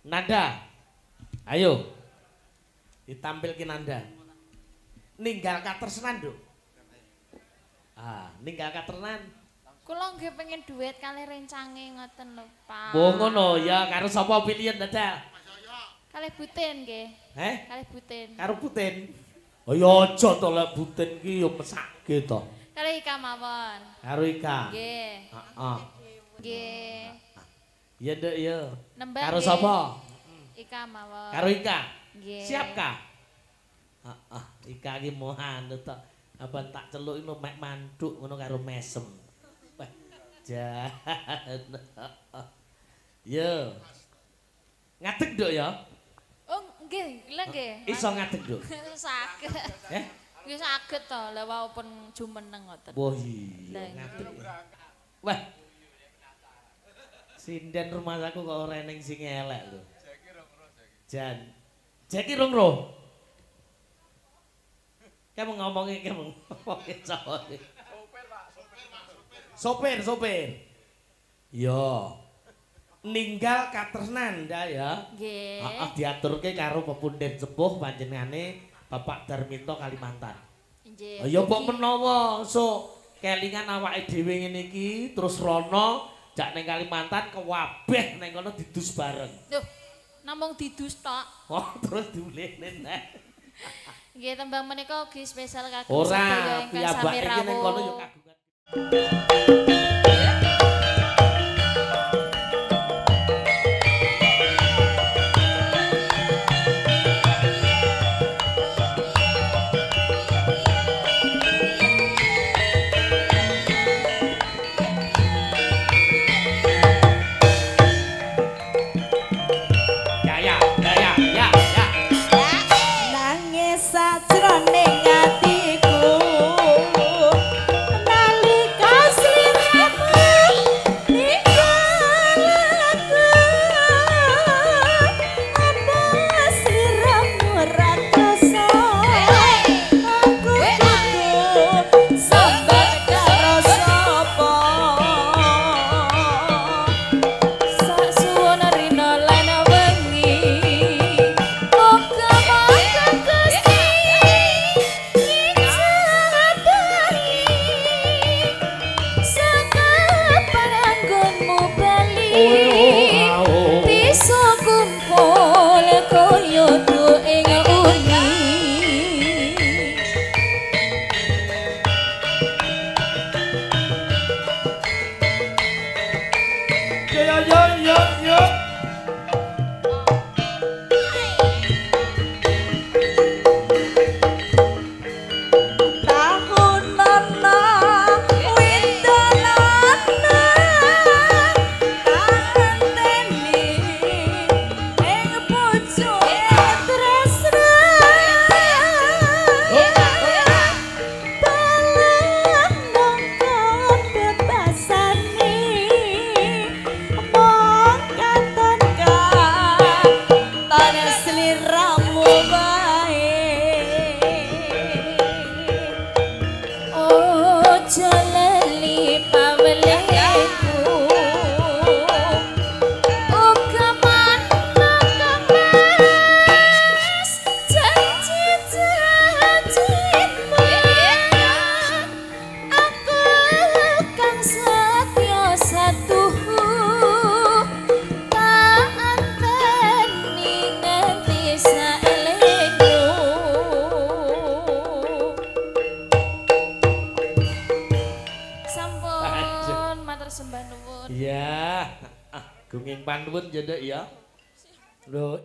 Nanda. Ayo. Ditampilke Nanda. Ninggal katresnan, Nduk. Ah, ninggal katresnan. Kula nggih pengen duet kalih rencange ngoten lho, Pak. Oh ngono ya, karo sapa pilihan dadak? Kalih Butin nggih. Heh? Kalih Butin. Karo Butin. Oh ya aja to lek Butin ki ya mesake to. Kalih Ika mawon. Karo Ika. Nggih. Heeh. Nggih. Iya Nduk ya. Nembang. Karo sapa? Ika mawon. Karo Ika. Nggih. Siap ka? Heeh, Ika ki mohan to. Apa tak celuk iki mek manthuk ngono karo mesem. Wah, jan. Yo. Ngadeg Nduk ya. Oh, nggih, lha nggih. Iso ngadeg, Nduk. Saged. Eh? Nggih saged to, lha wau pun jumeneng ngoten. Wah iya, ngadeg. Wah. Sinden rumahku kok ora eneng sing elek lho. Jan. Jeki rong roh. Kamu ngomongi, kamu ngomongi sapa? Sopir, Pak, sopir, Pak, sopir. Sopir, sopir. Yo. Ninggal katresnan ndak ya. Nggih. Heeh, diaturke karo pepunden sepuh panjenengane Bapak Darminto Kalimantan. Nggih. Ya mbok menawa sok kelingan awake dhewe ngene iki terus rono jak ning Kalimantan kewabeh ning kono didus bareng. Loh, namung didus tok. Oh, terus diulehne neh. Nggih, tembang menika ugi spesial kagem sedaya ingkang sami rawuh. Ning kono ya kagungan. Sajroning atiku nalika sembah nuwun. Iya. Gunging panuwun ya, Nduk ya. Lho.